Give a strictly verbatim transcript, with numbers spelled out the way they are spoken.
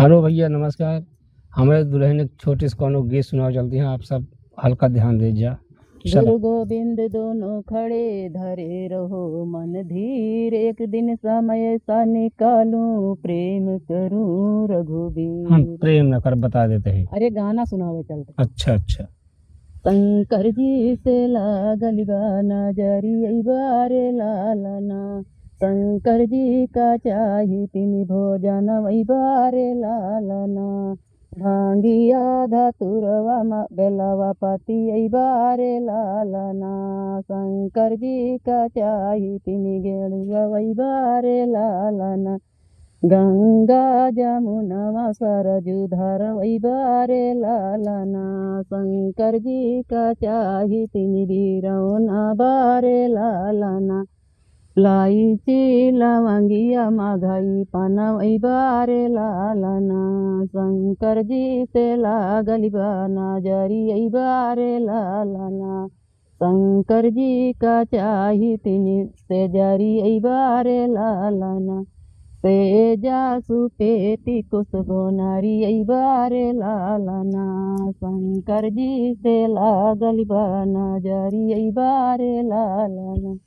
हेलो भैया, नमस्कार। हमरे दुल्हन एक छोटी सी कौनो गीत सुनाओ, चलती हैं, आप सब हल्का ध्यान दे जा। चलो। गुरु गोविंद दोनों खड़े धरे रहो मन धीर, एक दिन समय सा निकालूं प्रेम करूं रघुबीर। हम प्रेम न कर बता देते हैं। अरे गाना सुनावे चलते। अच्छा, अच्छा। शंकर जी से लागल बा नजरी, अइबा रे लालना। शंकर जी का चाही तीन भोजन, अइबा रे लालना। भांगिया धतुरवा म-, बेलवा पति, अइबा रे लालना। शंकर जी का चाही तीन गेड़ुआ, अइबा रे लालना। गंगा जमुनवा सरजू धार, अइबा रे लालना। शंकर जी का चाही तीन बीरौना, अइबा रे लालना। लाइची लवंगिया मघई पनवई, अइबा रे लालना। शंकर जी से लागल बा नजरी, अइबा रे लालना। शंकर जी का चाही तीन सेजरी, अइबा रे लालना। सेजा सुपेटी कुसुगो नारी, अइबा रे लालना। शंकर जी से लागल बा नजरी, अइबा रे लालना।